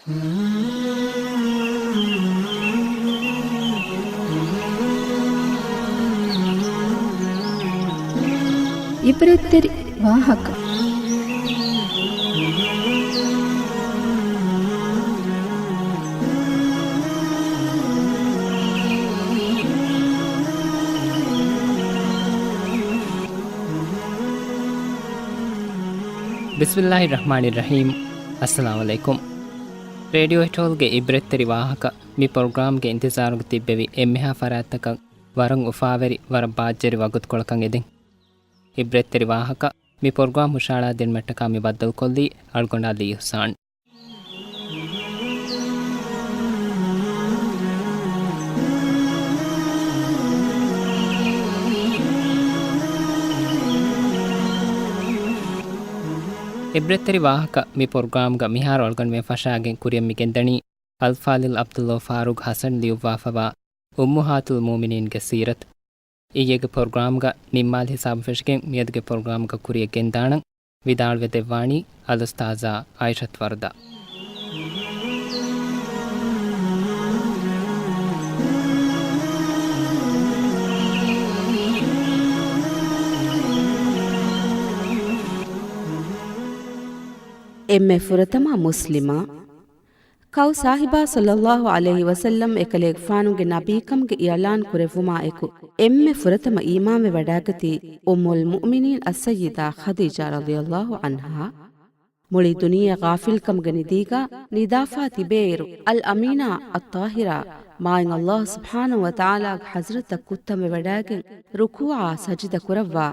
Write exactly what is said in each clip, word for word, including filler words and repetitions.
ޢިބްރަތްތެރި ވާހަކަ. ބިސްމިއްލާހި ރަޙްމާނި ރަޙީމް. އައްސަލާމު ޢަލައިކުމް. ރޭޑިއޯ ހިޓޯލްގެ ޢިބްރަތްތެރި ވާހަކަ މި ޕްރޮގްރާމްގެ އިންތިޒާރުގަ ތިއްބެވި އެންމެހާ ފަރާތްތަކަށް ވަރަށް އުފާވެރި، ވަރަށް ބާއްޖަވެރި ވަގުތުކޮޅަކަށް އެދެން. ޢިބްރަތްތެރި ވާހަކަ މި ޕްރޮގްރާމް ހުށަހަޅާ ދިނުމަށްޓަކާ މި ބައްދަލުކޮށްލީ އަޅުގަނޑު ޢަލީ އިޙްސާން. ޢިބްރަތްތެރި ވާހަކަ މި ޕްރޮގްރާމްގަ މިހާރު އަޅުގަނޑުމެން ފަށާގެން ކުރިއަށް މި ގެންދަނީ އަލްފާޟިލް ޢަބްދުﷲ ފާރޫޤް ޙަސަން ލިޔުއްވާފަވާ އުއްމުހާތުލް މުއުމިނީންގެ ސީރަތު. އިއްޔެގެ ޕްރޮގްރާމްގަ ނިންމާލި ހިސާބު ފެށިގެން މިއަދުގެ ޕްރޮގްރާމްގަ ކުރިއަށް ގެންދާނަން. ވިދާޅުވެ ދެއްވާނީ އަލްއުސްތާޛާ ޢާއިޝަތު ވަރުދާ. އެންމެ ފުރަތަމަ މުސްލިމާ. ކައު ސާހިބާ ޞައްލައްލާހު ޢަލައިހި ވަސައްލަމް އެކަލޭގެފާނުގެ ނަބީކަމުގެ އިޢުލާން ކުރެއްވުމާ އެކު، އެންމެ ފުރަތަމަ އީމާންވެވަޑައިގަތީ އުއްމުލް މުއުމިނީން އައްސައްޔިދާ ޚަދީޖާ ރަޟިޔައްލާހު ޢަންހާ. މުޅި ދުނިޔެ ޣާފިލްކަމުގެ ނިދީގަ ނިދާފާ ތިބޭއިރު، އަލްއަމީނާ އައްޠާހިރާ މާތް އައްލާހު ސުބްޙާނަހު ވަތަޢާލާގެ ޙަޟްރަތަށް ކުއްތަންވެވަޑައިގެން ރުކޫޢާ ސަޖިދަ ކުރައްވާ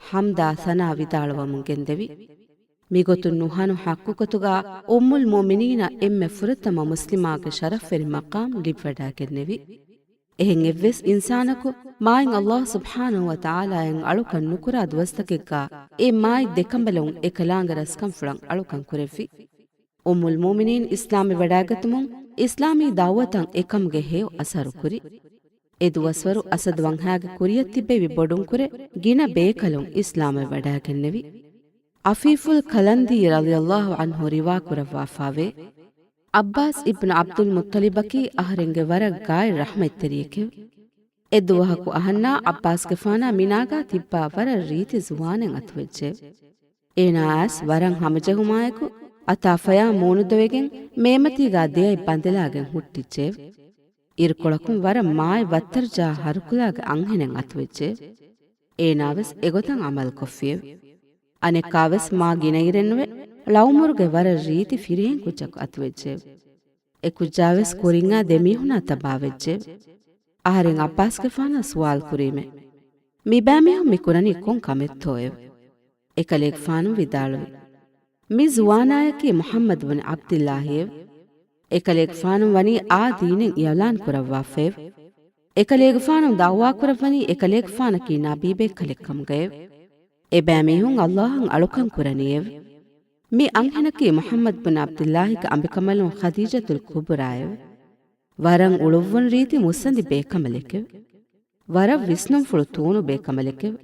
ޙަމްދާ ސަނާ ވިދާޅުވަމުން ގެންދެވި. މިގޮތުން ނުހަނު ޙައްޤުގޮތުގަ އުއްމުލް މުއުމިނީނަށް އެންމެ ފުރަތަމަ މުސްލިމާގެ ޝަރަފްވެރި މަޤާމް ލިބިވަޑައިގެންނެވި. އެހެން އެއްވެސް އިންސާނަކު މާތް އައްލާހު ސުބްޙާނަހު ވަތަޢާލާއަށް އަޅުކަން ނުކުރާ ދުވަސްތަކެއްގަ އެ މާތް ދެކަނބަލުން އެކަލާނގެ ރަސްކަންފުޅަށް އަޅުކަން ކުރެއްވި. އުއްމުލް މުއުމިނީން އިސްލާމްވެވަޑައިގަތުމުން އިސްލާމީ ދަޢުވަތަށް އެކަމުގެ ހެޔޮ އަސަރު ކުރި. އެ ދުވަސްވަރު އަސަދު ވަންހާގެ ކުރިއަށް ތިއްބެވި ބޮޑުންކުރެ ގިނަ ބޭކަލުން އިސްލާމްވެވަޑައިގެންނެވި. ޢަފީފުލް ކަލަންދީ ރަޟިޔައްލާހު ޢަންހު ރިވާ ކުރައްވާފާވޭ. ޢައްބާސް އިބްނު ޢަބްދުލް މުއްޠަލިބަކީ އަހަރެންގެ ވަރަށް ގާތް ރަޙްމަތްތެރިއެކެވެ. އެ ދުވަހަކު އަހަންނާ ޢައްބާސްގެފާނާ މިނާގާ ތިއްބާ ވަރަށް ރީތި ޒުވާނެއް އަތުވެއްޖެއެވެ. އޭނާ އައިސް ވަރަށް ހަމަޖެހުމާއެކު، އަތާ ފަޔާ މޫނުދޮވެގެން މޭމަތީގާ ދެއަތް ބަނދެލާގެން ހުއްޓިއްޖެއެވެ. އިރުކޮޅަކުން ވަރަށް މާތް ވައްތަރުޖާ ހަރުކުލާގެ އަންހެނެއް އަތުވެއްޖެއެވެ. އޭނާވެސް އެގޮތަށް ޢަމަލުކޮށްފިއެވެ. އަނެއްކާވެސް މާ ގިނައިރެއްނުވެ، ޅައުމުރުގެ ވަރަށް ރީތި ފިރިހެން ކުއްޖަކު އަތުވެއްޖެއެވެ. އެ ކުއްޖާވެސް ކުރިންއާ ދެމީހުނާ ތަބާވެއްޖެއެވެ. އަހަރެން ޢައްބާސްގެފާނަށް ސުވާލު ކުރީމޭ، މިބައިމީހުން މި ކުރަނީ ކޮން ކަމެއްތޯއެވެ؟ އެކަލޭގެފާނު ވިދާޅުވި، މި ޒުވާނާޔަކީ މުޙައްމަދު ބުނި ޢަބްދިއްލާހިއެވެ. އެކަލޭގެފާނު ވަނީ އާ ދީނެއް އިޢުލާން ކުރައްވާފައެވެ. އެކަލޭގެފާނު ދަޢުވާ ކުރައްވަނީ އެކަލޭގެފާނަކީ ނަބީބޭކަލެއް ކަމުގައެވެ. އެބައިމީހުން އައްލާހަށް އަޅުކަން ކުރަނީއެވެ. މި އަންހެނަކީ މުޙައްމަދު ބުން ޢަބްދިއްލާހިގެ އަނބިކަނބަލުން ޚަދީޖަތުލް ކުބުރާއެވެ. ވަރަށް އުޅުއްވުން ރީތި މުއްސަނދި ބޭކަނބަލެކެވެ. ވަރަށް ވިސްނުންފުޅު ތޫނު ބޭކަނބަލެކެވެ.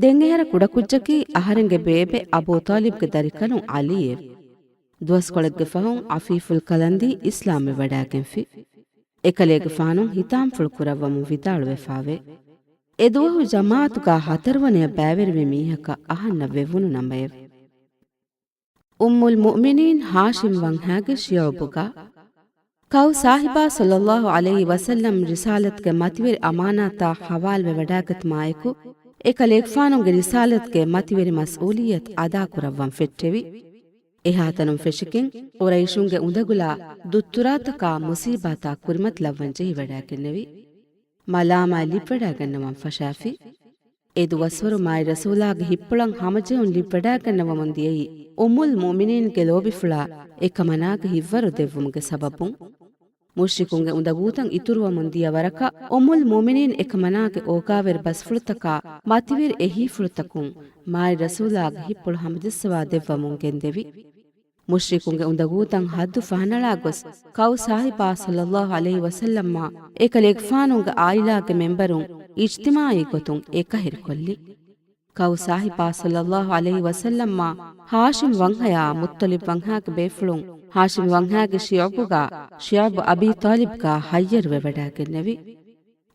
ދެން އެހެރަ ކުޑަކުއްޖަކީ އަހަރެންގެ ބޭބެ އަބޫ ޠާލިބްގެ ދަރިކަލުން ޢަލީއެވެ. ދުވަސްކޮޅެއްގެ ފަހުން ޢަފީފުލް ކަލަންދީ އިސްލާމްވެވަޑައިގެންފި. އެކަލޭގެފާނު ހިތާމަފުޅު ކުރައްވަމުން ވިދާޅުވެފާވޭ. އެދުވަހު ޖަމާޢަތުގާ ހަތަރުވަނަޔަށް ބައިވެރިވި މީހަކަށް އަހަންނަށް ވެވުނު ނަމައެވެ. އުއްމުލް މުއުމިނީން ހާޝިމް ވަންހާގެ ޝިޢުބުގާ، ކައު ސާހިބާ ޞައްލައްލާހު ޢަލައިހި ވަސައްލަމް ރިސާލަތުގެ މަތިވެރި އަމާނާތާ ޙަވާލުވެވަޑައިގަތުމާއެކު، އެކަލޭގެފާނުގެ ރިސާލަތުގެ މަތިވެރި މަސްއޫލިއްޔަތު އަދާކުރައްވަން ފެއްޓެވި. އެހާތަނުން ފެށިގެން ޤުރައިޝުންގެ އުނދަގުލާ ދުއްތުރާތަކާ މުޞީބާތާ ކުރިމަތިލައްވަން ޖެހިވަޑައިގެންނެވި. މަލާމާތް ލިބިވަޑައިގަންނަވަން ފަށާފި. އެ ދުވަސްވަރު މާތް ރަސޫލާގެ ހިތްޕުޅަށް ހަމަޖެހުން ލިބިވަޑައިގަންނަވަމުން ދިޔައީ އުއްމުލް މުއުމިނީންގެ ލޯބިފުޅާ އެކަމަނާގެ ހިތްވަރު ދެއްވުމުގެ ސަބަބުން. މުޝްރިކުންގެ އުނދަގޫތައް އިތުރުވަމުން ދިޔަ ވަރަކަށް އުއްމުލް މުއުމިނީން އެކަމަނާގެ އޯގާވެރި ބަސްފުޅުތަކާ މަތިވެރި އެހީފުޅުތަކުން މާތް ރަސޫލާގެ ހިތްޕުޅު ހަމަޖައްސަވާ ދެއްވަމުން ގެންދެވި. މުޝްރިކުންގެ އުނދަގޫތައް ހައްދު ފަހަނަޅާ ގޮސް، ކައު ސާހިބާ ޞައްލައްލާހު ޢަލައިހި ވަސައްލަމާ އެކަލޭގެފާނުގެ އާއިލާގެ މެންބަރުން އިޖްތިމާޢީ ގޮތުން އެކަހެރިކޮށްލި. ކައު ސާހިބާ ޞައްލައްލާހު ޢަލައިހި ވަސައްލަމާ ހާޝިމް ވަންހަޔާ މުއްޠަލިބް ވަންހާގެ ބޭފުޅުން ހާޝިމް ވަންހާގެ ޝިޢުބުގާ ޝިޢުބު އަބީ ޠާލިބްގާ ހައްޔަރުވެވަޑައިގެންނެވި.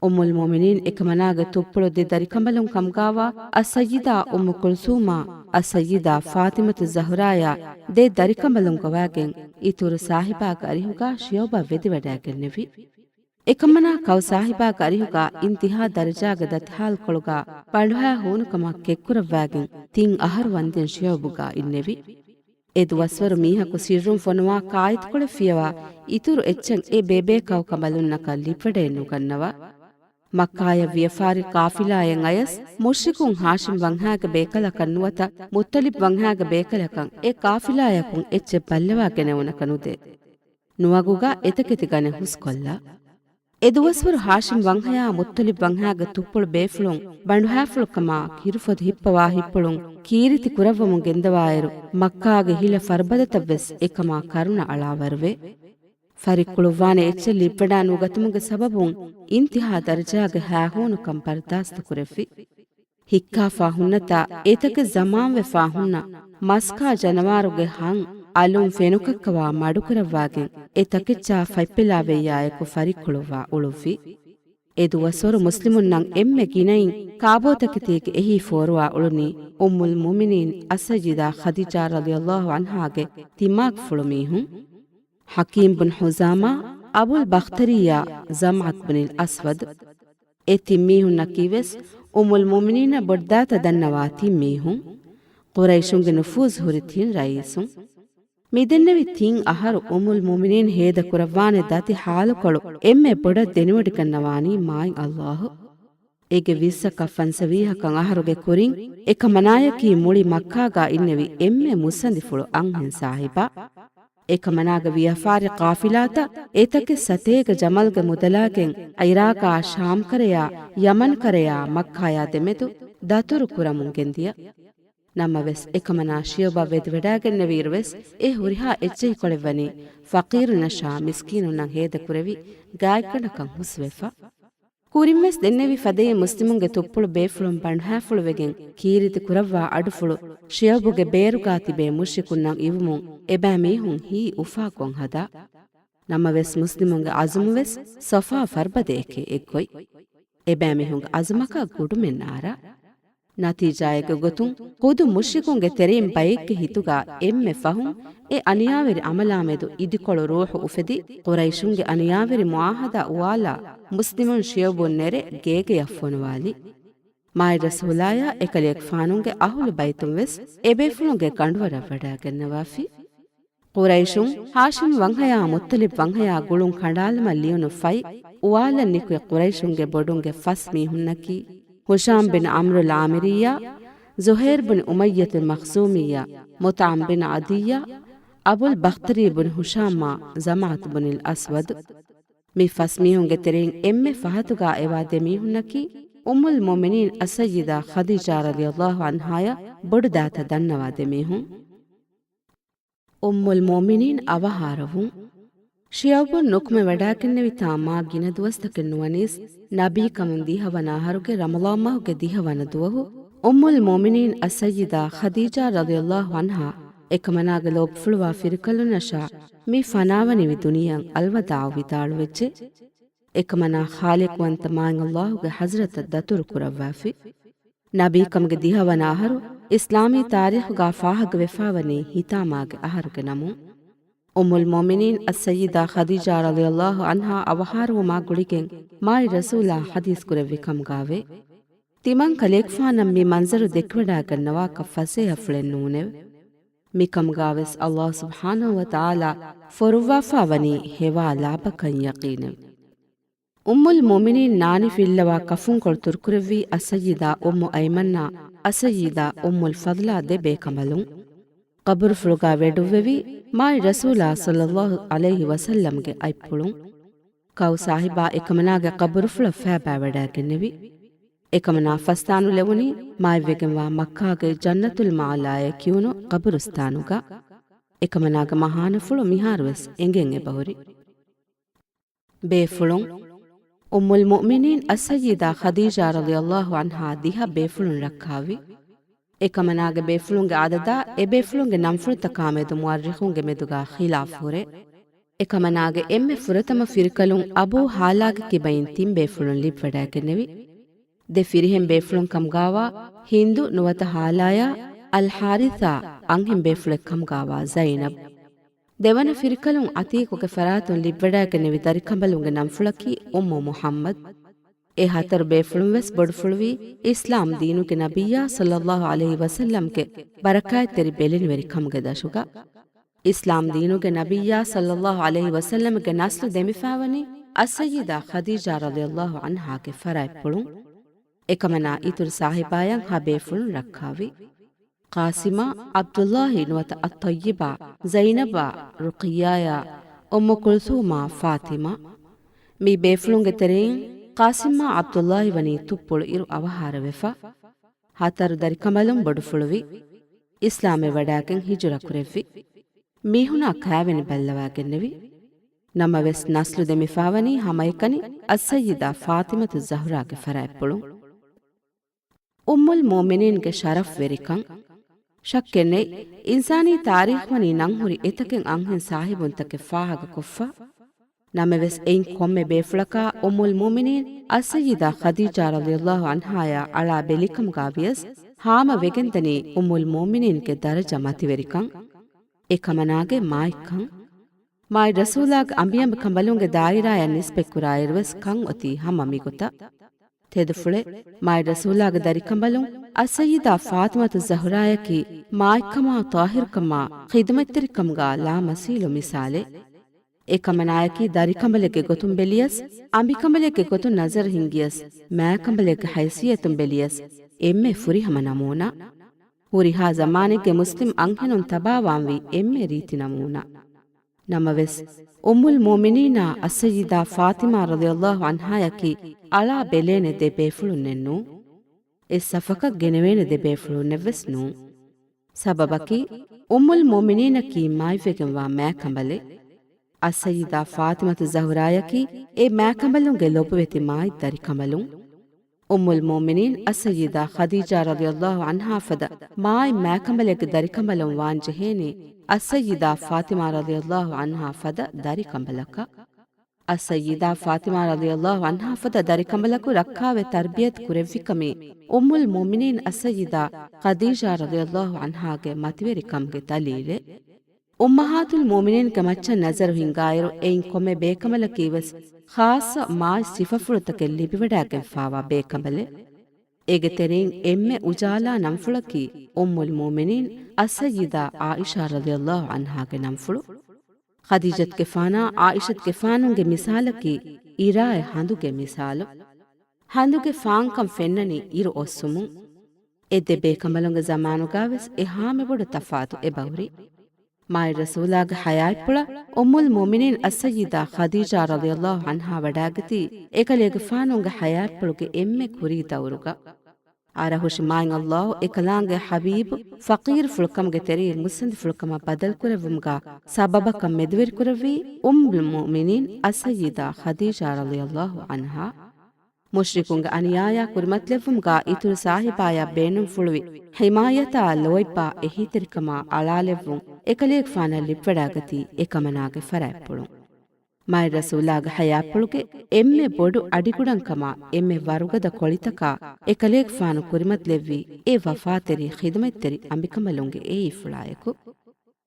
އުއްމުލް މުއުމިނީން އެކަމަނާގެ ތުއްޕުޅު ދެ ދަރިކަނބަލުން ކަމުގާވާ އައްސައްޔިދާ އުއްމު ކުލްސޫމާ، އައްސައްޔިދާ ފާޠިމަތު ޒަހުރާޔާ ދެ ދަރިކަނބަލުން ގޮވާގެން އިތުރު ސާހިބާގެ އަރިހުގާ ޝިޢުބަށް ވެދިވަޑައިގެންނެވި. އެކަމަނާ ކައު ސާހިބާގެ އަރިހުގާ އިންތިހާ ދަރަޖާގެ ދަތި ހާލުކޮޅުގާ ބަނޑުހައި ހޫނުކަމަށް ކެއްކުރައްވާގެން ތިން އަހަރު ވަންދެން ޝިޢުބުގާ އިންނެވި. އެ ދުވަސްވަރު މީހަކު ސިއްރުން ފޮނުވާ ކާއިތުކޮޅެއް ފިޔަވާ، އިތުރު އެއްޗެއް އެ ބޭބޭ ކައު ކަނބަލުންނަކަށް ލިބިވަޑައެއް ނުގަންނަވާ. މައްކާޔަށް ވިޔަފާރި ޤާފިލާއެއް އަޔަސް، މުޝްރިކުން ހާޝިމް ވަންހާގެ ބޭކަލަކަށް ނުވަތަ މުއްޠަލިބް ވަންހާގެ ބޭކަލަކަށް އެ ޤާފިލާޔަކުން އެއްޗެއް ބައްލަވާ ގެނެވުނަކަށް ނުދޭ. ނުވަގުގަ އެތަކެތި ގަނެ ހުސްކޮށްލާ. އެ ދުވަސްވަރު ހާޝިމް ވަންހަޔާ މުއްޠަލިބް ވަންހާގެ ތުއްޕުޅު ބޭފުޅުން ބަނޑުހައިފުޅުކަމާ ކިރުފޮދު ހިއްޕަވާ ހިއްޕުޅުން ކީރިތި ކުރައްވަމުން ގެންދަވާއިރު، މައްކާގެ ހިލަ ފަރުބަދަތައްވެސް އެކަމާ ކަރުނަ އަޅާވަރުވޭ. ފަރިއްކުޅުއްވާނެ އެއްޗެއް ލިބިވަޑާ ނުގަތުމުގެ ސަބަބުން އިންތިހާ ދަރަޖާގެ ހާހޫނުކަން ބަރުދާސްތު ކުރެއްވި. ހިއްކާފާ ހުންނަތާ އެތަކެއް ޒަމާންވެފާ ހުންނަ މަސްކާ ޖަނަވާރުގެ ހަން އަލުން ފެނުކައްކަވާ މަޑުކުރައްވާގެން އެ ތަކެއްޗާ ފަތްޕެލާ ވެއްޔާއެކު ފަރިއްކުޅުއްވާ އުޅުއްވި. އެ ދުވަސްވަރު މުސްލިމުންނަށް އެންމެ ގިނައިން ކާބޯތަކެތީގެ އެހީ ފޯރުވާ އުޅުނީ އުއްމުލް މުއުމިނީން އައްސައްޔިދާ ޚަދީޖާ ރަޟިޔަﷲ ޢަންހާގެ ތިމާގެފުޅު މީހުން. ޙަކީމް ބުން ޙުޒާމާ، އަބުލް ބަޚްތަރިއްޔާ، ޒަމްޢަތު ބުނިލް އަސްވަދު. އެ ތިން މީހުންނަކީވެސް އުއްމުލް މުއުމިނީނަށް ބޮޑުދާތަ ދަންނަވާ ތިން މީހުން. ޤުރައިޝުންގެ ނުފޫޒު ހުރި ތިން ރައީސުން. މިދެންނެވި ތިން އަހަރު އުއްމުލް މުއުމިނީން ހޭދަކުރައްވާނެ ދަތި ޙާލުކޮޅު އެންމެ ބޮޑަށް ދެނެވޮޑިގަންނަވާނީ މާތް ﷲ. އޭގެ ވިއްސަކަށް ފަންސަވީހަކަށް އަހަރުގެ ކުރިން އެކަމަނާޔަކީ މުޅި މައްކާގާ އިންނެވި އެންމެ މުއްސަނދިފުޅު އަންހެން ސާހިބާ. އެކަމަނާގެ ވިޔަފާރި ޤާފިލާތައް އެތަކެއް ސަތޭކަ ޖަމަލްގެ މުދަލާގެން ޢިރާޤާ ޝާމްކަރަޔާ ޔަމަންކަރަޔާ މައްކާޔާ ދެމެދު ދަތުރު ކުރަމުން ގެންދިޔަ. ނަމަވެސް، އެކަމަނާ ޝިޔަބަށް ވެދިވަޑައިގެންނެވިއިރުވެސް، އެ ހުރިހާ އެއްޗެހިކޮޅެއް ވަނީ ފަޤީރުންނަށާ މިސްކީނުންނަށް ހޭދަކުރެވި ގާތްގަނޑަކަށް ހުސްވެފަ. ކުރިންވެސް ދެންނެވި ފަދައިން މުސްލިމުންގެ ތުއްޕުޅު ބޭފުޅުން ބަނޑުހައިފުޅުވެގެން ކީރިތި ކުރައްވާ އަޑުފުޅު ޝިޔަބުގެ ބޭރުގާ ތިބޭ މުޝްރިކުންނަށް އިވުމުން އެބައިމީހުން ހީ އުފާކޮށް ހަދާ. ނަމަވެސް، މުސްލިމުންގެ އަޒުމުވެސް ޞަފާ ފަރުބަދައެކޭ އެއްގޮތް. އެބައިމީހުންގެ އަޒުމަކަށް ގުޑުމެއް ނާރާ. ނަތީޖާއެއްގެ ގޮތުން، ޚުދު މުޝްރިކުންގެ ތެރެއިން ބައެއްގެ ހިތުގާ އެންމެ ފަހުން އެ އަނިޔާވެރި އަމަލާމެދު އިދިކޮޅު ރޫޙު އުފެދި، ޤުރައިޝުންގެ އަނިޔާވެރި މުޢާހަދާ އުވާލާ، މުސްލިމުން ޝިޔަބުން ނެރެ ގޭގެޔަށް ފޮނުވާލި. މާތް ރަސޫލާޔާ އެކަލޭގެފާނުގެ އަހުލު ބައިތުން ވެސް އެބޭފުޅުންގެ ގަނޑުވަރަށް ވަޑައިގަންނަވާފި. ޤުރައިޝުން، ހާޝިމް ވަންހަޔާ މުއްޠަލިބް ވަންހަޔާ ގުޅުން ކަނޑާލުމަށް ލިޔުނު ފަތް އުވާލަން ނިކުތް ޤުރައިޝުންގެ ބޮޑުންގެ ފަސް މީހުންނަކީ، ހުޝާމް ބިން ޢަމްރުލް ޢާމިރިއްޔާ، ޒުހައިރު ބިން އުމައްޔަތުލް މަޚްޒޫމިއްޔާ، މުޠްޢަމް ބިން ޢަދިއްޔާ، އަބުލް ބަޚްތަރީ ބިން ހުޝާމާ، ޒަމްޢަތު ބުނިލް އަސްވަދު. މި ފަސް މީހުންގެ ތެރެއިން އެންމެ ފަހަތުގާ އެވާ ދެ މީހުންނަކީ، އުއްމުލް މުއުމިނީން އައްސައްޔިދާ ޚަދީޖާ ރަޟިޔަﷲ ޢަންހާޔަށް ބޮޑުދާތަ ދަންނަވާ ދެ މީހުން. އުއްމުލް މުއުމިނީން އަވަހާރަވުން. ޝިޔަބުން ނުކުމެވަޑައިގެންނެވިތާ މާ ގިނަ ދުވަސްތަކެއް ނުވަނީސް، ނަބީކަމުން ދިހަވަނަ އަހަރުގެ ރަމަޟާން މަހުގެ ދިހަވަނަ ދުވަހު، އުއްމުލް މުއުމިނީން އައްސައްޔިދާ ޚަދީޖާ ރަޟިޔަﷲ ޢަންހާ އެކަމަނާގެ ލޯބިފުޅުވާ ފިރިކަލުންނަށާ މި ފަނާވަނިވި ދުނިޔެއަށް އަލްވަދާޢު ވިދާޅުވެއްޖެ. އެކަމަނާ ޚާލިޤުވަންތަ މާތް ﷲ ގެ ޙަޟްރަތަށް ދަތުރު ކުރައްވާފި. ނަބީކަމުގެ ދިހަވަނަ އަހަރު އިސްލާމީ ތާރީޚުގާ ފާހަގަވެފާވަނީ ހިތާމާގެ އަހަރުގެ ނަމުން. އުއްމުލް މުއުމިނީން އައްސައްޔިދާ ޚަދީޖާ ރަޟިޔަﷲ ޢަންހާ އަވަހާރަވުމާ ގުޅިގެން މާތް ރަސޫލާ ޙަދީޘް ކުރެއްވި ކަމުގާވޭ. ތިމަން ކަލޭގެފާނަށް މި މަންޒަރު ދެކިވަޑައިގަންނަވާކަށް ފަސޭހަފުޅެއް ނޫނެވެ. މިކަމުގާވެސް ﷲ ސުބްޙާނަހޫ ވަތަޢާލާ ފޮރުއްވާފާވަނީ ހެވާ ލާބަކަން ޔަޤީނެވެ. އުއްމުލް މުއުމިނީން ނާނިފި އިއްލަވާ ކަފުންކޮޅު ތުރުކުރެއްވީ އައްސައްޔިދާ އުއްމު އައިމަންނާ، އައްސައްޔިދާ އުއްމުލް ފަޟްލާ ދެ ބޭކަނބަލުން. ޤަބުރުފުޅުގާ ވެޑުއްވެވީ މާތް ރަސޫލާ ޞައްލަﷲ ޢަލައިހި ވަސައްލަމްގެ އަތްޕުޅުން. ކައު ސާހިބާ އެކަމަނާގެ ޤަބުރުފުޅަށް ފައިބާވަޑައިގެންނެވި. އެކަމަނާ ފަސްދާނުލެވުނީ މާތްވެގެންވާ މައްކާގެ ޖަންނަތުލް މަޢުލާއޭ ކިޔުނު ޤަބުރުސްތާނުގަ. އެކަމަނާގެ މަހާނަފުޅު މިހާރުވެސް އެނގެން އެބަހުރި. ބޭފުޅުން. އުއްމުލް މުއުމިނީން އައްސައްޔިދާ ޚަދީޖާ ރަޟިޔަﷲ ޢަންހާ ދިހަ ބޭފުޅުން ރައްކާވި. އެކަމަނާގެ ބޭފުޅުންގެ އަދަދާ އެބޭފުޅުންގެ ނަންފުޅުތަކާމެދު މުއައްރިޚުންގެ މެދުގާ ޚިލާފު ހުރޭ. އެކަމަނާގެ އެންމެ ފުރަތަމަ ފިރިކަލުން އަބޫ ހާލާގެ ކިބައިން ތިން ބޭފުޅުން ލިބިވަޑައިގެންނެވި. ދެ ފިރިހެން ބޭފުޅުން ކަމުގާވާ ހިންދު ނުވަތަ ހާލާޔާ، އަލް ޙާރިޘާ އަންހެން ބޭފުޅެއް ކަމުގާވާ ޒައިނަބް. ދެވަނަ ފިރިކަލުން އަތީޤުގެ ފަރާތުން ލިބިވަޑައިގެންނެވި ދަރިކަނބަލުންގެ ނަންފުޅަކީ އުއްމު މުޙައްމަދު. އެ ހަތަރު ބޭފުޅުން ވެސް ބޮޑުފުޅުވީ އިސްލާމް ދީނުގެ ނަބިއްޔާ ޞައްލައްލާހު ޢަލައިހި ވަސައްލަމްގެ ބަރަކާތްތެރި ބެލެނިވެރި ކަމުގެ ދަށުގަ. އިސްލާމް ދީނުގެ ނަބިއްޔާ ޞައްލައްލާހު ޢަލައިހި ވަސައްލަމްގެ ނަސްލު ދެމިފާވަނީ އައްސައްޔިދާ ޚަދީޖާ ރަޟިޔައްލާހު ޢަންހާގެ ފަރާތްޕުޅުން. އެކަމަނާ އިތުރު ސާހިބާޔަން ހަ ބޭފުޅުން ރައްކާވި. ޤާސިމާ، ޢަބްދުއްލާހި ނުވަތަ އައްޠައްޔިބާ، ޒައިނަބާ، ރުޤިއްޔާޔާ، އުއްމު ކުލްސޫމާ، ފާތިމާ. މި ބޭފުޅުންގެ ތެރެއިން ޤާސިމާ ޢަބްދުއްލާހި ވަނީ ތުއްޕުޅު އިރު އަވަހާރަވެފަ. ހަތަރު ދަރިކަނބަލުން ބޮޑުފުޅުވި. އިސްލާމެއް ވަޑާގެން ހިޖުރަ ކުރެއްވި. މީހުނާ ކާވެނި ބައްލަވާގެންނެވި. ނަމަވެސް ނަސްލު ދެމިފާވަނީ ހަމައެކަނި އައްސައްޔިދާ ފާތިމަތު ޒަހުރާގެ ފަރާތްޕުޅުން. އުއްމުލް މުއުމިނީންގެ ޝަރަފްވެރިކަން. ޝައްކެއް ނެތް، އިންސާނީ ތާރީޚް ވަނީ ނަންހުރި އެތަކެއް އަންހެން ސާހިބުންތަކެއް ފާހަގަކޮށްފަ. ނަމަވެސް އެއިން ކޮންމެ ބޭފުޅަކާ އުއްމުލް މުއުމިނީން އައްސައްޔިދާ ޚަދީޖާ ރަޟިޔައްލާހު ޢަންހާޔާ އަޅާ ބެލިކަމުގާ ވިޔަސް ހާމަ ވެގެންދަނީ އުއްމުލް މުއުމިނީންގެ ދަރަޖަ މަތިވެރިކަން. އެކަމަނާގެ މާތްކަން. މާތް ރަސޫލާގެ އަނބިއަނބިކަނބަލުންގެ ދާއިރާޔަށް ނިސްބަތްކުރާއިރުވެސް ކަން އޮތީ ހަމަ މިގޮތަށް. ތެދުފުޅެއް، މާތް ރަސޫލާގެ ދަރިކަނބަލުން އައްސައްޔިދާ ފާތިމަތު ޒަހުރާޔަކީ މާތްކަމާ، ޠާހިރުކަމާ، ޚިދުމަތްތެރިކަމުގާ ލާމަސީލު މިސާލެއް. އެކަމަނާޔަކީ ދަރިކަނބަލެއްގެ ގޮތުން ބެލިޔަސް، އަނބިކަނބަލެއްގެ ގޮތުން ނަޒަރު ހިންގިޔަސް، މާތްކަނބަލެއްގެ ހައިސިއްޔަތުން ބެލިޔަސް، އެންމެ ފުރިހަމަ ނަމޫނާ. ހުރިހާ ޒަމާނެއްގެ މުސްލިމް އަންހެނުން ތަބާވާންވީ އެންމެ ރީތި ނަމޫނާ. ނަމަވެސް، އުއްމުލް މުއުމިނީނާ އައްސައްޔިދާ ފާތިމާ ރަޟިޔައްލާހު ޢަންހާޔަކީ އަޅާ ބެލޭނެ ދެ ބޭފުޅުންނެއް ނޫން. އެއް ސަފަކަށް ގެނެވޭނެ ދެ ބޭފުޅުންނެއް ވެސް ނޫން. ސަބަބަކީ، އުއްމުލް މުއުމިނީނަކީ މާތްވެގެންވާ މާތްކަނބަލެއް. އައްސައްޔިދާ ފާތިމަތު ޒަހުރާޔަކީ އެ މާތްކަނބަލުންގެ ލޮބުވެތި މާތް ދަރިކަނބަލުން. އުއްމުލް މުއުމިނީން އައްސައްޔިދާ ޚަދީޖާ ރަޟިޔައްލާހު ޢަންހާ ފަދަ މާތް މާތްކަނބަލެއްގެ ދަރިކަނބަލުން ވާން ޖެހޭނީ އައްސައްޔިދާ ފާތިމާ ރަޟިޔައްލާހު ޢަންހާ ފަދަ ދަރިކަނބަލަކަށް. އައްސައްޔިދާ ފާތިމާ ރަޟިޔައްލާހު ޢަންހާ ފަދަ ދަރިކަނބަލަކު ރައްކާވެ ތަރްބިޔަތު ކުރެއްވިކަމީ އުއްމުލް މުއުމިނީން އައްސައްޔިދާ ޚަދީޖާ ރަޟިޔައްލާހު ޢަންހާގެ މަތިވެރިކަމުގެ ދަލީލެއް. އުއްމަހާތުލް މުއުމިނީންގެ މައްޗަށް ނަޒަރު ހިންގާއިރު، އެއިން ކޮންމެ ބޭކަނބަލަކީ ވެސް ޚާއްޞަ މާތް ސިފަފުޅުތަކެއް ލިބިވަޑައިގެންފާވާ ބޭކަނބަލެއް. އޭގެ ތެރެއިން އެންމެ އުޖާލާ ނަންފުޅަކީ އުއްމުލް މުއުމިނީން އައްސައްޔިދާ ޢާއިޝާ ރަޟިޔައްލާހު ޢަންހާގެ ނަންފުޅު. ޚަދީޖަތުގެފާނާ ޢާއިޝަތުގެފާނުގެ މިސާލަކީ އިރާއެއް ހަނދުގެ މިސާލު. ހަނދުގެ ފާންކަން ފެންނަނީ އިރު އޮއްސުމުން. އެ ދެ ބޭކަނބަލުންގެ ޒަމާނުގާވެސް އެހާމެ ބޮޑު ތަފާތު އެބަހުރި. މާތް ރަސޫލާގެ ޙަޔާތްޕުޅަށް އުއްމުލް މުއުމިނީން އައްސައްޔިދާ ޚަދީޖާ ރަޟިޔައްލާހު ޢަންހާ ވަޑާގަތީ އެކަލޭގެފާނުގެ ޙަޔާތްޕުޅުގެ އެންމެ ކުރީ ދައުރުގަ. އަރަހުށި މާތް ﷲ އެކަލާނގެ ޙަބީބު ފަޤީރުފުޅުކަމުގެ ތެރެއިން މުއްސަނދިފުޅުކަމަށް ބަދަލުކުރެއްވުމުގާ ސަބަބަކަށް މެދުވެރިކުރެއްވީ އުއްމުލް މުއުމިނީން އައްސައްޔިދާ ޚަދީޖާ ރަޟިޔައްލާހު ޢަންހާ. މުޝްރިކުންގެ އަނިޔާޔާ ކުރިމަތިލެއްވުމުގާ އިތުރު ސާހިބާޔާ ބޭނުންފުޅުވި ޙިމާޔަތާ ލޯތްބާ އެހީތެރިކަމާ އަޅާލެއްވުން އެކަލޭގެފާނަށް ލިބިވަޑާގަތީ އެކަމަނާގެ ފަރާތްޕުޅުން. މާތް ރަސޫލާގެ ޙަޔާތްޕުޅުގެ އެންމެ ބޮޑު އަޑިގުޑަންކަމާ އެންމެ ވަރުގަދަ ކޮޅިތަކާ އެކަލޭގެފާނު ކުރިމަތިލެއްވީ އެ ވަފާތެރި ޚިދުމަތްތެރި އަނބިކަނބަލުންގެ އެއީފުޅާއެކު.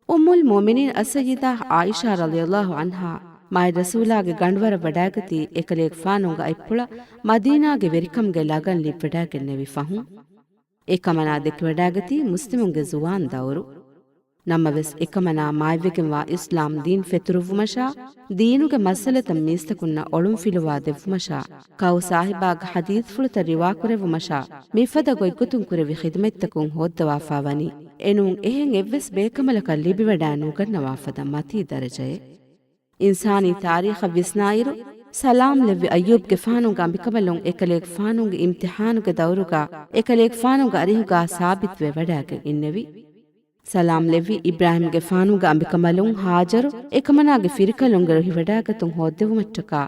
އުއްމުލް މުއުމިނީން އައްސައްޔިދާ ޢާއިޝާ ރަޟިޔައްލާހު ޢަންހާ މާތް ރަސޫލާގެ ގަނޑުވަރަށް ވަޑާގަތީ އެކަލޭގެފާނު އަތްޕުޅަށް މަދީނާގެ ވެރިކަމުގެ ލަގަން ލިބިވަޑާގެންނެވި ފަހުން. އެކަމަނާ ދެކިވަޑާގަތީ މުސްލިމުންގެ ޒުވާން ދައުރު. ނަމަވެސް، އެކަމަނާ މާތްވެގެންވާ އިސްލާމް ދީން ފެތުރުއްވުމަށާ، ދީނުގެ މައްސަލަތައް މީސްތަކުންނަށް އޮޅުންފިލުވާ ދެއްވުމަށާ، ކައު ސާހިބާގެ ޙަދީޘްފުޅުތައް ރިވާކުރެއްވުމަށާ، މިފަދަ ގޮތްގޮތުން ކުރެއްވި ޚިދުމަތްތަކުން ހޯއްދަވާފާވަނީ، އެނޫން އެހެން އެއްވެސް ބޭކަނބަލަކަށް ލިބިވަޑާ ނުގަންނަވާ ފަދަ މަތީ ދަރަޖައެއް. އިންސާނީ ތާރީޚަށް ވިސްނާއިރު، ސަލާމް ލެއްވި އައްޔޫބްގެފާނުގެ އަނބިކަނބަލުން އެކަލޭގެފާނުގެ އިމްތިޙާނުގެ ދައުރުގާ އެކަލޭގެފާނުގެ އަރިހުގާ ސާބިތުވެ ވަޑާގެން އިންނެވި. ސަލާމް ލެއްވި އިބްރާހީމްގެފާނުގެ އަނބިކަނބަލުން ހާޖަރު އެކަމަނާގެ ފިރިކަލުންގެ ރުހިވަޑާގަތުން ހޯއްދެވުމަށްޓަކާ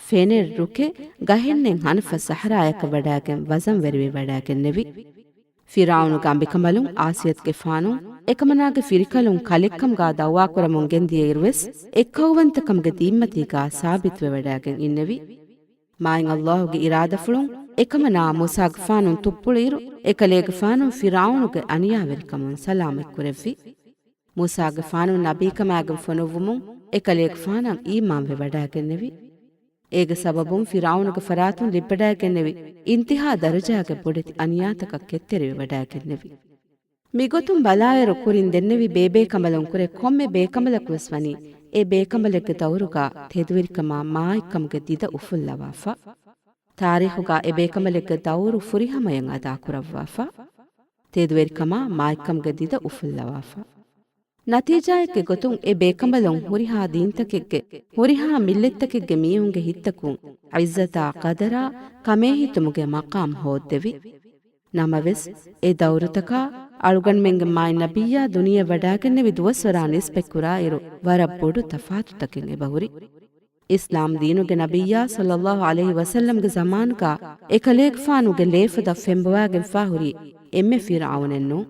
ފެނެއް ރުކެއް ގަހެއްނެތް ހަނަފަ ސަހަރާޔަކަށް ވަޑާގެން ވަޒަންވެރިވެ ވަޑާގެންނެވި. ފިރުޢައުނުގެ އަނބިކަނބަލުން އާސިޔަތުގެފާނު އެކަމަނާގެ ފިރިކަލުން ކަލެއްކަމުގާ ދައުވާކުރަމުން ގެންދިޔައިރުވެސް އެއްކައުވަންތަކަމުގެ ދީންމަތީގާ ސާބިތުވެވަޑައިގެން އިންނެވި. މާތް ﷲ ގެ އިރާދަފުޅުން އެކަމަނާ މޫސާގެފާނުން ތުއްޕުޅިއިރު، އެކަލޭގެފާނުން ފިރުޢައުނުގެ އަނިޔާވެރިކަމުން ސަލާމަތްކުރެއްވި. މޫސާގެފާނުން ނަބީކަމާގެން ފޮނުއްވުމުން އެކަލޭގެފާނަށް އީމާންވެވަޑައިގެންނެވި. އޭގެ ސަބަބުން ފިރުޢައުނުގެ ފަރާތުން ލިއްބަޑައިގެންނެވި އިންތިހާ ދަރަޖާގެ ބޮޑެތި އަނިޔާތަކަށް ކެތްތެރިވެވަޑައިގެންނެވި. މިގޮތުން ބަލާއިރު، ކުރިން ދެންނެވި ބޭބޭކަނބަލުން ކުރެ ކޮންމެ ބޭކަނބަލަކުވެސް ވަނީ އެ ބޭކަނބަލެއްގެ ދައުރުގާ ތެދުވެރިކަމާ މާތްކަމުގެ ދިދަ އުފުއްލަވާފަ. ތާރީޚުގާ އެ ބޭކަނބަލެއްގެ ދައުރު ފުރިހަމަޔަށް އަދާކުރައްވާފަ. ތެދުވެރިކަމާ މާތްކަމުގެ ދިދަ އުފުއްލަވާފަ. ނަތީޖާއެއްގެ ގޮތުން އެ ބޭކަނބަލުން ހުރިހާ ދީންތަކެއްގެ، ހުރިހާ މިއްލަތްތަކެއްގެ މީހުންގެ ހިތްތަކުން ޢިއްޒަތާ ޤަދަރާ ކަމޭހިތުމުގެ މަޤާމް ހޯއްދެވި. ނަމަވެސް، އެ ދައުރުތަކާ އަޅުގަނޑުމެންގެ މާތް ނަބިއްޔާ ދުނިޔެ ވަޑާގެންނެވި ދުވަސްވަރާ ނިސްބަތްކުރާއިރު، ވަރަށް ބޮޑު ތަފާތުތަކެއް އެބަހުރި. އިސްލާމް ދީނުގެ ނަބިއްޔާ ޞައްލައްލާހު ޢަލައިހި ވަސައްލަމްގެ ޒަމާނުގާ އެކަލޭގެފާނުގެ ލޭފަދަ ފެންބޮވާގެންފާ ހުރީ އެންމެ ފިރުޢައުނެއް ނޫން.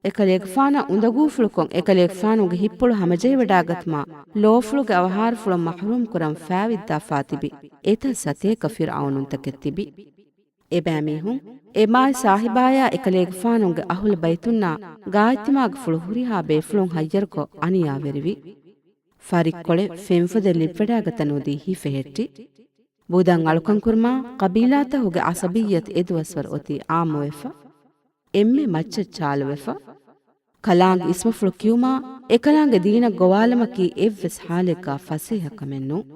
އެކަލޭގެފާނަށް އުނދަގޫފުޅުކޮށް، އެކަލޭގެފާނުގެ ހިތްޕުޅު ހަމަޖެހިވަޑާގަތުމާ، ލޯފުޅުގެ އަވަހާރަފުޅުން މަޙްރޫމް ކުރަން ފާވިއްދާފާ ތިބި އެތައް ސަތޭކަ ފިރުޢައުނުންތަކެއް ތިބި. އެބައިމީހުން އެ މާތް ސާހިބާޔާ އެކަލޭގެފާނުގެ އަހުލު ބައިތުންނާ ގާތްތިމާގެފުޅު ހުރިހާ ބޭފުޅުން ހައްޔަރުކޮށް އަނިޔާވެރިވި. ފަރިއްކޮޅެއް ފެންފޮދެއް ލިބިވަޑާގަތަނުދީ ހިފެހެއްޓި. ބުދަން އަޅުކަންކުރުމާ، ޤަބީލާތަކުގެ ޢަޞަބިއްޔަތު އެދުވަސްވަރު އޮތީ ޢާއްމުވެފަ. އެންމެ މައްޗަށް ޗާލުވެފަ. ކަލާނގެ އިސްމުފުޅު ކިޔުމާ، އެކަލާނގެ ދީނަށް ގޮވާލުމަކީ އެއްވެސް ޙާލެއްގާ ފަސޭހަ ކަމެއް ނޫން.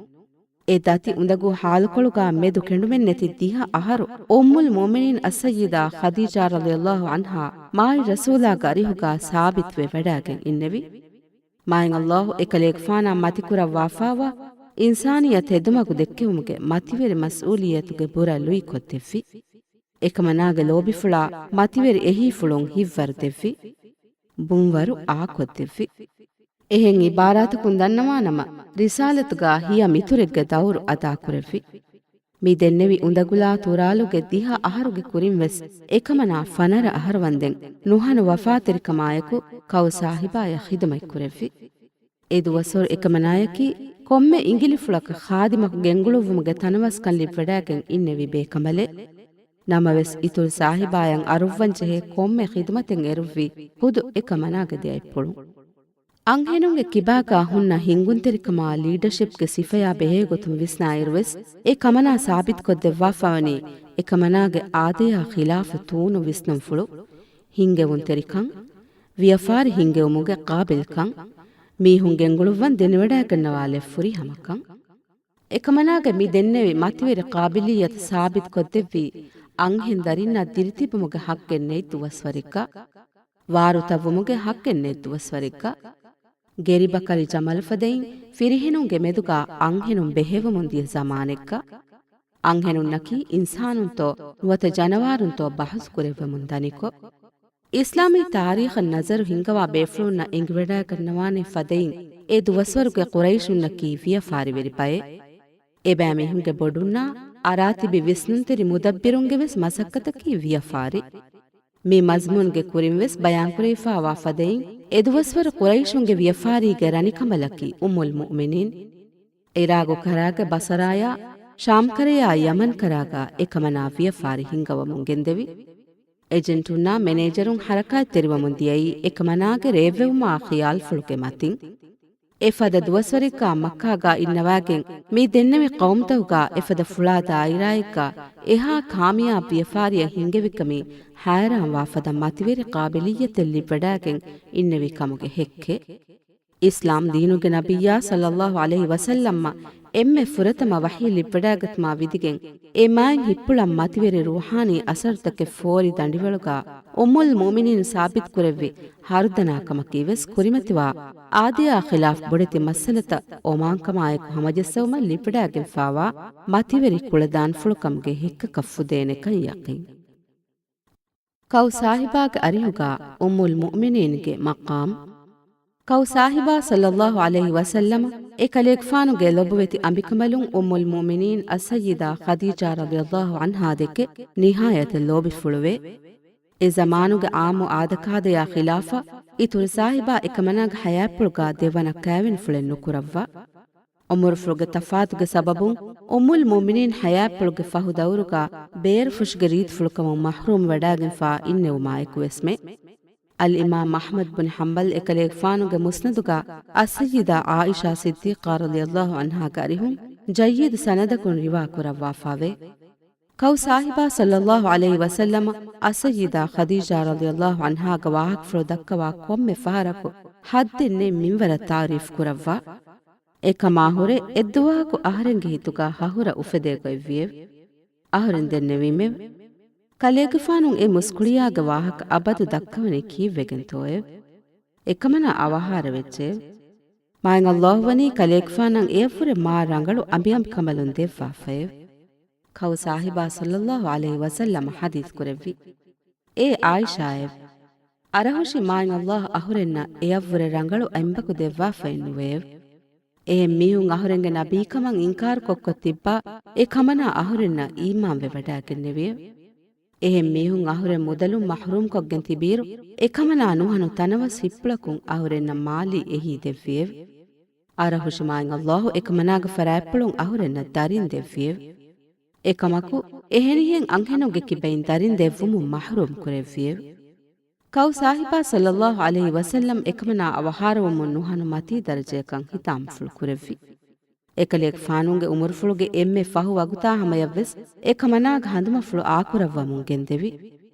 އެ ދަތި އުނދަގޫ ޙާލުކޮޅުގާ މެދު ކެނޑުމެއް ނެތި ދިހަ އަހަރު އުއްމުލް މުއުމިނީން އައްސައްޔިދާ ޚަދީޖާ ރަޟިޔައްލާހު ޢަންހާ މާތް ރަސޫލާގެ އަރިހުގާ ސާބިތުވެ ވަޑާގެން އިންނެވި. މާތް ﷲ އެކަލޭގެފާނާ މަތިކުރައްވާފާވާ އިންސާނިއްޔަތު ހެދުމަގު ދެއްކެވުމުގެ މަތިވެރި މަސްއޫލިއްޔަތުގެ ބުރަ ލުއިކޮށްދެއްވި. އެކަމަނާގެ ލޯބިފުޅާ މަތިވެރި އެހީފުޅުން ހިތްވަރު ދެއްވި. ބުންވަރު އާކޮށްދެއްވި. އެހެން އިބާރާތަކުން ދަންނަވާނަމަ، ރިސާލަތުގާ ހިޔަ މިތުރެއްގެ ދައުރު އަދާކުރެއްވި. މި ދެންނެވި އުނދަގުލާ ތުރާލުގެ ދިހަ އަހަރުގެ ކުރިން ވެސް އެކަމަނާ ފަނަރަ އަހަރު ވަންދެން ނުހަނު ވަފާތެރިކަމާއެކު ކައު ސާހިބާޔަށް ޚިދުމަތްކުރެއްވި. އެ ދުވަސްވަރު އެކަމަނާޔަކީ ކޮންމެ އިނގިލިފުޅަކަށް ޚާދިމަކު ގެންގުޅުއްވުމުގެ ތަނަވަސްކަން ލިބިވަޑައިގެން އިންނެވި ބޭކަނބަލެއް. ނަމަވެސް، އިތުރު ސާހިބާޔަށް އަރުއްވަންޖެހޭ ކޮންމެ ޚިދުމަތެއް އެރުއްވީ ޚުދު އެކަމަނާގެ ދެއަތްޕުޅުން. އަންހެނުންގެ ކިބާގާ ހުންނަ ހިންގުންތެރިކަމާ ލީޑަޝިޕްގެ ސިފަޔާ ބެހޭގޮތުން ވިސްނާއިރުވެސް، އެ ކަމަނާ ސާބިތުކޮށްދެއްވާފަވަނީ އެކަމަނާގެ އާދަޔާ ޚިލާފު ތޫނު ވިސްނުންފުޅު، ހިންގެވުންތެރިކަން، ވިޔަފާރި ހިންގެވުމުގެ ޤާބިލްކަން، މީހުން ގެންގުޅުއްވަން ދެނެވަޑައިގަންނަވާލެއް ފުރިހަމަކަން. އެކަމަނާގެ މި ދެންނެވި މަތިވެރި ޤާބިލިއްޔަތު ސާބިތުކޮށްދެއްވީ، އަންހެން ދަރިންނަށް ދިރިތިބުމުގެ ޙައްޤެއް ނެތް ދުވަސްވަރެއްގަ، ވާރުތައްވުމުގެ ޙައްޤެއް ނެތް ދުވަސްވަރެއްގަ، ގެރިބަކަރި ޖަމަލުފަދައިން ފިރިހެނުންގެ މެދުގަ އަންހެނުން ބެހެއްވަމުން ދިޔަ ޒަމާނެއްގަ، އަންހެނުންނަކީ އިންސާނުންތޯ ނުވަތަ ޖަނަވާރުންތޯ ބަހުސް ކުރެއްވަމުން ދަނިކޮށް، އިސްލާމީ ތާރީޚަށް ނަޒަރު ހިންގަވާ ބޭފުޅުންނަށް އެނގިވަޑައިގަންނަވާނެ ފަދައިން، އެ ދުވަސްވަރުގެ ޤުރައިޝުންނަކީ ވިޔަފާރިވެރި ބައެއް. އެބައިމީހުންގެ ބޮޑުންނާ އަރާތިބި ވިސްނުންތެރި މުދައްބިރުންގެ ވެސް މަސައްކަތަކީ ވިޔަފާރި. މި މަޒްމޫންގެ ކުރިން ވެސް ބަޔާންކުރެވިފާވާ ފަދައިން، އެ ދުވަސްވަރު ޤުރައިޝުންގެ ވިޔަފާރީގެ ރަނިކަނބަލަކީ އުއްމުލް މުއުމިނީން. ޢިރާގު ކަރާގެ ބަޞަރާޔާ، ޝާމް ކަރަޔާ ޔަމަން ކަރާގާ އެކަމަނާ ވިޔަފާރި ހިންގަވަމުން ގެންދެވި. އެޖެންޓުންނާ މެނޭޖަރުން ޙަރަކާތްތެރިވަމުން ދިޔައީ އެކަމަނާގެ ރޭއްވެވުމާ ޚިޔާލުފުޅުގެ މަތިން. އެފަދަ ދުވަސްވަރެއްގާ މައްކާގާ އިންނަވާގެން މި ދެންނެވި ޤައުމުތަކުގާ އެފަދަ ފުޅާ ދާއިރާއެއްގާ އެހާ ކާމިޔާބު ވިޔަފާރިއެއް ހިންގެވިކަމީ ހައިރާންވާ ފަދަ މަތިވެރި ޤާބިލިއްޔަތެއް ލިބިވަޑައިގެން އިންނެވި ކަމުގެ ހެއްކެއް. އިސްލާމް ދީނުގެ ނަބިއްޔާ ޞައްލައްލާހު ޢަލައިހި ވަސައްލަމަށް އެންމެ ފުރަތަމަ ވަޙީ ލިބިވަޑައިގަތުމާ ވިދިގެން، އެ މާތް ހިތްޕުޅަށް މަތިވެރި ރޫޙާނީ އަސަރުތަކެއް ފޯރި ދަނޑިވަޅުގާ އުއްމުލް މުއުމިނީން ސާބިތުކުރެއްވި ހަރުދަނާ ކަމަކީ ވެސް ކުރިމަތިވާ އާދަޔާ ޚިލާފް ބޮޑެތި މައްސަލަތައް އޮމާންކަމާއެކު ހަމަޖައްސަވުމަށް ލިބިވަޑައިގެންފާވާ މަތިވެރި ކުޅަދާންފުޅުކަމުގެ ހެއްކަކަށް ފުދޭނެކަން ޔަޤީން. ކައު ސާހިބާގެ އަރިހުގާ އުއްމުލް މުއުމިނީންގެ މަޤާމް. ކައު ސާހިބާ ޞައްލައްލާހު ޢަލައިހި ވަސައްލަމަ އެކަލޭގެފާނުގެ ލޮބުވެތި އަނބިކަނބަލުން އުއްމުލް މުއުމިނީން އައްސައްޔިދާ ޚަދީޖާ ރަޟިޔައްލާހު ޢަންހާ ދެކެ ނިހާޔަތަށް ލޯބިފުޅުވޭ. އެ ޒަމާނުގެ އާއްމު އާދަކާދަޔާ ޚިލާފަށް އިތުރު ސާހިބާ އެކަމަނާގެ ޙަޔާތްޕުޅުގާ ދެވަނަ ކައިވެނިފުޅެއް ނުކުރައްވާ. އުމުރުފުޅުގެ ތަފާތުގެ ސަބަބުން އުއްމުލް މުއުމިނީން ޙަޔާތްޕުޅުގެ ފަހު ދައުރުގާ ބޭރުފުށުގެ ރީތިފުޅުކަމުން މަޙްރޫމް ވެވަޑައިގެންފާ އިންނެވުމާއެކުވެސްމެ. އަލްއިމާމް އަޙްމަދު ބުން ޙަންބަލް އެކަލޭގެފާނުގެ މުސްނަދުގާ އައްސައްޔިދާ ޢާއިޝާ ޞިއްދީޤާ ރަޟިޔައްލާހު ޢަންހާގެ އަރިހުން ޖައްޔިދު ސަނަދަކުން ރިވާ ކުރައްވާފާވޭ. ކައު ސާހިބާ ޞައްލައްލާހު ޢަލައިހި ވަސައްލަމަ އައްސައްޔިދާ ޚަދީޖާ ރަޟިޔައްލާހު ޢަންހާގެ ވާހަކަފުޅު ދައްކަވާ ކޮންމެ ފަހަރަކު ޙައްދެއް ނެތް މިންވަރަށް ތާރީފް ކުރައްވާ. އެކަމާ ހުރެ އެއްދުވަހަކު އަހަރެންގެ ހިތުގާ ހަހުރަ އުފެދޭ ގޮތްވިއެވެ. އަހަރެން ދެންނެވީމެވެ. ކަލޭގެފާނު އެ މުސްކުޅިޔާގެ ވާހަކަ އަބަދު ދައްކަވަނީ ކީއްވެގެންތޯއެވެ؟ އެކަމަނާ އަވަހާރަވެއްޖެއެވެ. މާތް ﷲ ވަނީ ކަލޭގެފާނަށް އެއަށްވުރެ މާ ރަނގަޅު އަނބިއަނބިކަނބަލުން ދެއްވާފައެވެ. ކައު ސާހިބާ ޞައްލައްލާހު ޢަލައިހި ވަސައްލަމަ ޙަދީޘް ކުރެއްވި. އޭ ޢާއިޝާއެވެ. އަރަހުށި މާތް ﷲ އަހުރެންނަށް އެއަށްވުރެ ރަނގަޅު އަނބަކު ދެއްވާފައެއް ނުވެއެވެ. އެހެން މީހުން އަހުރެންގެ ނަބީކަމަށް އިންކާރުކޮށްކޮށް ތިއްބާ، އެ ކަމަނާ އަހުރެންނަށް އީމާންވެވަޑައިގެންނެވިއެވެ. އެހެން މީހުން އަހުރެން މުދަލުން މަޙްރޫމްކޮށްގެން ތިބިއިރު، އެ ކަމަނާ ނުހަނު ތަނަވަސް ހިތްޕުޅަކުން އަހުރެންނަށް މާލީ އެހީ ދެއްވިއެވެ. އަރަހުށި މާތް ﷲ އެކަމަނާގެ ފަރާތްޕުޅުން އަހުރެންނަށް ދަރިން ދެއްވިއެވެ. އެކަމަކު، އެހެނިހެން އަންހެނުންގެ ކިބައިން ދަރިން ދެއްވުމުން މަޙްރޫމް ކުރެއްވިއެވެ. ކައު ސާހިބާ ޞައްލައްލާހު ޢަލައިހި ވަސައްލަމް އެކަމަނާ އަވަހާރަވަމުން ނުހަނު މަތީ ދަރަޖަޔަކަށް ހިތާމަފުޅު ކުރެއްވި. އެކަލޭގެފާނުގެ އުމުރުފުޅުގެ އެންމެ ފަހު ވަގުތާ ހަމަޔަށްވެސް އެ ކަމަނާގެ ހަނދުމަފުޅު އާކުރައްވަމުން ގެންދެވި.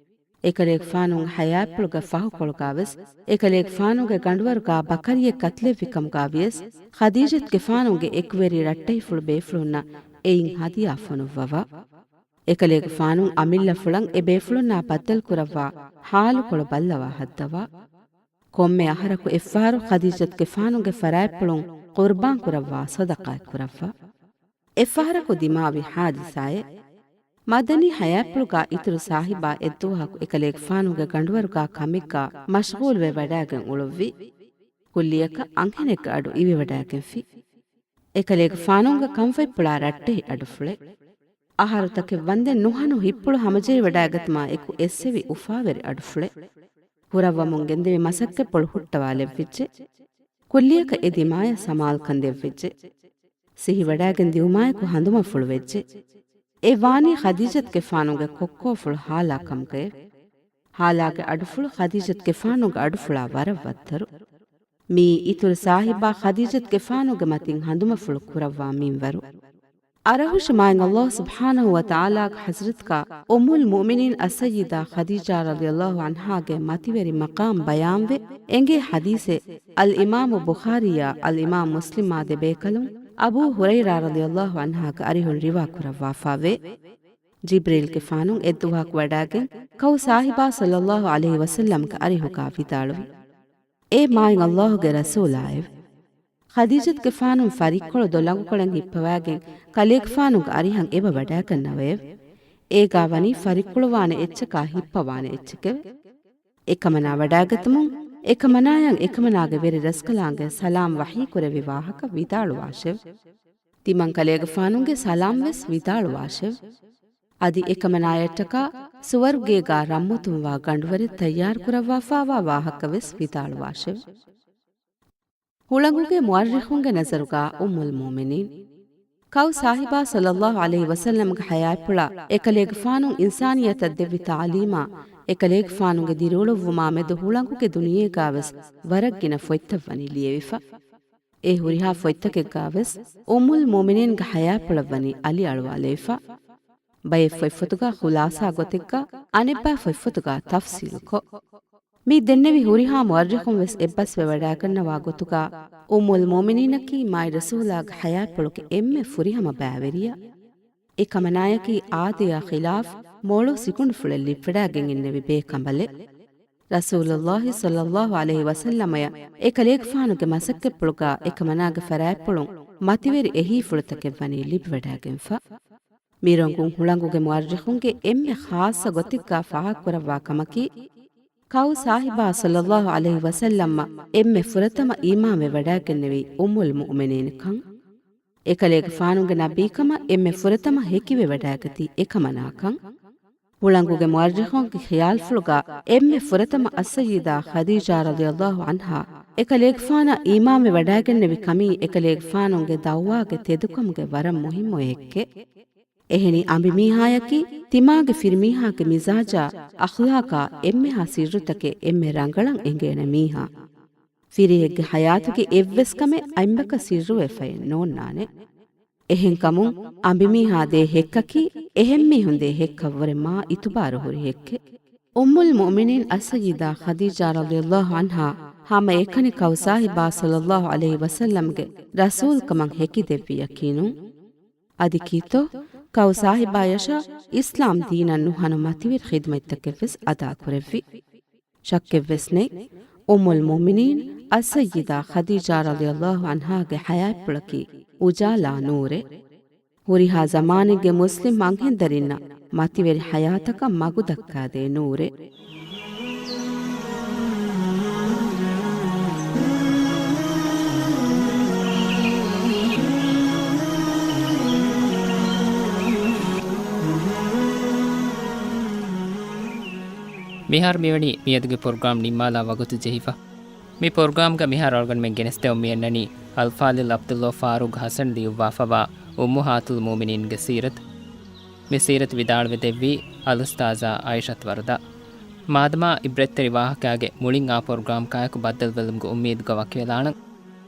އެކަލޭގެފާނުގެ ޙަޔާތްޕުޅުގެ ފަހުކޮޅުގާވެސް އެކަލޭގެފާނުގެ ގަނޑުވަރުގާ ބަކަރިއެއް ކަތިލެއްވިކަމުގާވިޔަސް، ޚަދީޖަތުގެފާނުގެ އެކުވެރި ރައްޓެހިފުޅު ބޭފުޅުންނަށް އެއިން ހަދިޔާ ފޮނުއްވަވާ. އެކަލޭގެފާނު އަމިއްލަފުޅަށް އެ ބޭފުޅުންނާ ބައްދަލުކުރައްވާ ޙާލުކޮޅު ބައްލަވާ ހައްދަވާ. ކޮންމެ އަހަރަކު އެއްފަހަރު ޚަދީޖަތުގެފާނުގެ ފަރާތްޕުޅުން ޤުރްބާން ކުރައްވާ ޞަދަޤާތް ކުރައްވާ. އެއްފަހަރަކު ދިމާވި ޙާދިސާއެއް. މަދަނީ ޙަޔާތްޕުޅުގާ އިތުރު ސާހިބާ އެއްދުވަހަކު އެކަލޭގެފާނުގެ ގަނޑުވަރުގާ ކަމެއްގާ މަޝްޣޫލްވެވަޑައިގެން އުޅުއްވި. ކުއްލިއަކަށް އަންހެނެއްގެ އަޑު އިވިވަޑައިގެންފި. އެކަލޭގެފާނުގެ ކަންފަތްޕުޅާ ރައްޓެހި އަޑުފުޅެއް. އަހަރުތަކެއް ވަންދެން ނުހަނު ހިތްޕުޅު ހަމަޖެހިވަޑައިގަތުމާ އެކު އެއްސެވި އުފާވެރި އަޑުފުޅެއް. ކުރައްވަމުން ގެންދެވި މަސައްކަތްޕުޅު ހުއްޓަވާލެއްވިއްޖެ. ކުއްލިއަކަށް އެ ދިމާޔަށް ސަމާލުކަން ދެއްވިއްޖެ. ސިހިވަޑައިގެން ދިއުމާއެކު ހަނދުމަފުޅު ވެއްޖެ. އެ ވާނީ ޚަދީޖަތުގެފާނުގެ ކޮއްކޯފުޅު ހާލާ ކަމުގައެވެ. ހާލާގެ އަޑުފުޅު ޚަދީޖަތުގެފާނުގެ އަޑުފުޅާ ވަރަށް ވައްތަރު. މިއީ އިތުރު ސާހިބާ ޚަދީޖަތުގެފާނުގެ މަތިން ހަނދުމަފުޅު ކުރައްވާ މިންވަރު. އަރަހުށި މާތް ﷲ ސުބްޙާނަހު ވަ ތަޢާލާގެ ޙަޟްރަތުގާ އުއްމުލް މުއުމިނީން އައްސައްޔިދާ ޚަދީޖާ ރަޟިޔައްލާހު ޢަންހާގެ މަތިވެރި މަޤާމް ބަޔާންވެ އެނގޭ ޙަދީޘެއް އަލްއިމާމު ބުޚާރީއާ އަލްއިމާމު މުސްލިމާ ދެބޭކަލުން އަބޫ ހުރައިރާ ރަޟިޔައްލާހު ޢަންހާގެ އަރިހުން ރިވާ ކުރައްވާފާވޭ. ޖިބްރީލްގެފާނު އެއްދުވަހަކު ވަޑައިގެން ކައު ސާހިބާ ޞައްލައްލާހު ޢަލައިހި ވަސައްލަމްގެ އަރިހުގާ ވިދާޅުވި. އޭ މާތް ﷲގެ ރަސޫލާއެވެ. ޚަދީޖަތުގެފާނު ފަރިއްކޮޅު ދޮލަނގުކޮޅެއް ހިއްޕަވައިގެން ކަލޭގެފާނުގެ އަރިހަށް އެބަ ވަޑައިގަންނަވައެވެ. އޭގާ ވަނީ ފަރިއްކޮޅުވާނެ އެއްޗަކާ ހިއްޕަވާނެ އެއްޗެކެވެ. އެކަމަނާ ވަޑައިގަތުމުން އެކަމަނާޔަށް އެކަމަނާގެ ވެރި ރަސްކަލާނގެ ސަލާމް ވަޙީކުރެއްވި ވާހަކަ ވިދާޅުވާށެވެ. ތިމަން ކަލޭގެފާނުގެ ސަލާމް ވެސް ވިދާޅުވާށެވެ. އަދި އެކަމަނާޔަށްޓަކާ ސުވަރުގޭގާ ރަންމުތުންވާ ގަނޑުވަރެއް ތައްޔާރުކުރައްވާފާވާ ވާހަކަ ވެސް ވިދާޅުވާށެވެ. ހުޅަނގުގެ މުއައްރިޚުންގެ ނަޒަރުގާ އުއްމުލް މުއުމިނީން ކައު ސާހިބާ ޞައްލައްލާހު ޢަލައިހި ވަސައްލަމްގެ ޙަޔާތްޕުޅަށް އެކަލޭގެފާނު އިންސާނިއްޔަތަށް ދެއްވި ތަޢުލީމާ އެކަލޭގެފާނުގެ ދިރިއުޅުއްވުމާ މެދު ހުޅަނގުގެ ދުނިޔޭގާވެސް ވަރަށް ގިނަ ފޮތްތައް ވަނީ ލިޔެވިފަ. އެ ހުރިހާ ފޮތްތަކެއްގާވެސް އުއްމުލް މުއުމިނީންގެ ޙަޔާތްޕުޅަށް ވަނީ އަލިއަޅުވާލެވިފަ. ބައެއް ފޮތްފޮތުގާ ޚުލާޞާ ގޮތެއްގާ، އަނެއްބައި ފޮތްފޮތުގާ ތަފްޞީލުކޮށް. މި ދެންނެވި ހުރިހާ މުއައްރިޚުން ވެސް އެއްބަސްވެވަޑައިގަންނަވާ ގޮތުގާ، އުއްމުލް މުއުމިނީނަކީ މާތް ރަސޫލާގެ ޙަޔާތްޕުޅުގެ އެންމެ ފުރިހަމަ ބައިވެރިޔާ. އެ ކަމަނާޔަކީ އާދަޔާ ޚިލާފް މޮޅު ސިކުނޑިފުޅެއް ލިބިވަޑައިގެން އިންނެވި ބޭކަނބަލެއް. ރަސޫލުﷲ ޞައްލައްލާހު ޢަލައިހި ވަސައްލަމަޔަށް އެކަލޭގެފާނުގެ މަސައްކަތްޕުޅުގާ އެކަމަނާގެ ފަރާތްޕުޅުން މަތިވެރި އެހީފުޅުތަކެއް ވަނީ ލިބިވަޑައިގެންފަ. މި ރޮނގުން ހުޅަނގުގެ މުއައްރިޚުންގެ އެންމެ ޚާއްޞަ ގޮތެއްގާ ފާހަގަކުރައްވާ ކަމަކީ، ކައު ސާހިބާ ޞައްލައްލާހު ޢަލައިހި ވަސައްލަމަށް އެންމެ ފުރަތަމަ އީމާންވެވަޑައިގެންނެވީ އުއްމުލް މުއުމިނީން ކަން. އެކަލޭގެފާނުގެ ނަބީކަމަށް އެންމެ ފުރަތަމަ ހެކިވެވަޑައިގަތީ އެކަމަނާކަން. ހުޅަނގުގެ މުއައްރިޚުންގެ ޚިޔާލުފުޅުގަ އެންމެ ފުރަތަމަ އައްސައްޔިދާ ޚަދީޖާ ރަޟިޔަﷲ ޢަންހާ އެކަލޭގެފާނަށް އީމާންވެވަޑައިގެންނެވި ކަމީ އެކަލޭގެފާނުގެ ދަޢުވާގެ ތެދުކަމުގެ ވަރަށް މުހިއްމު އެއްކެއް. އެހެނީ އަނބިމީހާޔަކީ ތިމާގެ ފިރިމީހާގެ މިޒާޖާ އަޚްލާޤާ އެންމެހާ ސިއްރުތަކެއް އެންމެ ރަނގަޅަށް އެނގޭނެ މީހާ. ފިރިއެއްގެ ޙަޔާތުގެ އެއްވެސް ކަމެއް އަތްބަކަށް ސިއްރުވެފައެއް ނޯންނާނެ. އެހެންކަމުން އަނބިމީހާ ދޭ ހެއްކަކީ އެހެންމީހުން ދޭ ހެއްކަށްވުރެ މާ އިތުބާރު ހުރި ހެއްކެއް. އުއްމުލް މުއުމިނީން އައްސައްޔިދާ ޚަދީޖާ ރަޟިޔަﷲ ޢަންހާ ހަމައެކަނި ކައު ސާހިބާ ޞައްލަﷲ ޢަލައިހި ވަސައްލަމްގެ ރަސޫލްކަމަށް ހެކިދެއްވި ޔަޤީނުން. އަދި ކީއްތޯ ކައު ސާހިބާޔަށާ އިސްލާމް ދީނަށް ނުހަނު މަތިވެރި ޚިދުމަތްތަކެއްވެސް އަދާކުރެއްވި. ޝައްކެއްވެސް ނެތް، އުއްމުލް މުއުމިނީން އައްސައްޔިދާ ޚަދީޖާ ރަޟިޔަﷲ ޢަންހާގެ ޙަޔާތްޕުޅަކީ އުޖާލާ ނޫރެއް. ހުރިހާ ޒަމާނެއްގެ މުސްލިމް އަންހެންދަރިންނަށް މަތިވެރި ޙަޔާތަކަށް މަގުދައްކާދޭ ނޫރެއް. މިހާރު މިވަނީ މިއަދުގެ ޕްރޮގްރާމް ނިންމާލާ ވަގުތު ޖެހިފަ. މި ޕްރޮގްރާމްގަ މިހާރު އަޅުގަނޑުމެން ގެނެސްދެމުން މިއަންނަނީ އަލްފާޟިލް ޢަބްދުﷲ ފާރޫޤް ޙަސަން ލިޔުއްވާފަވާ އުއްމުހާތުލް މުއުމިނީންގެ ސީރަތު. މި ސީރަތު ވިދާޅުވެދެއްވީ އަލްއުސްތާޛާ ޢާއިޝަތު ވަރުދާ. މާދަމާ އިބްރަތްތެރި ވާހަކާގެ މުޅިން އާ ޕްރޮގްރާމް ކާއެކު ބައްދަލުވެލުމުގެ އުއްމީދުގަ ވަކިވެލާނަން.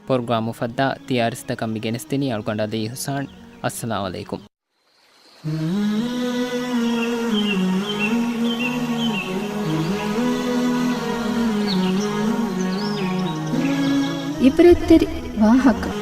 ޕްރޮގްރާމް އުފައްދާ ތިޔާރިސްތަކަށް މި ގެނެސްދިނީ އަޅުގަނޑު އަލީ އިޙްސާން. އައްސަލާމު ޢަލައިކުމް. އިބްރަތްތެރި ވާހަކަ.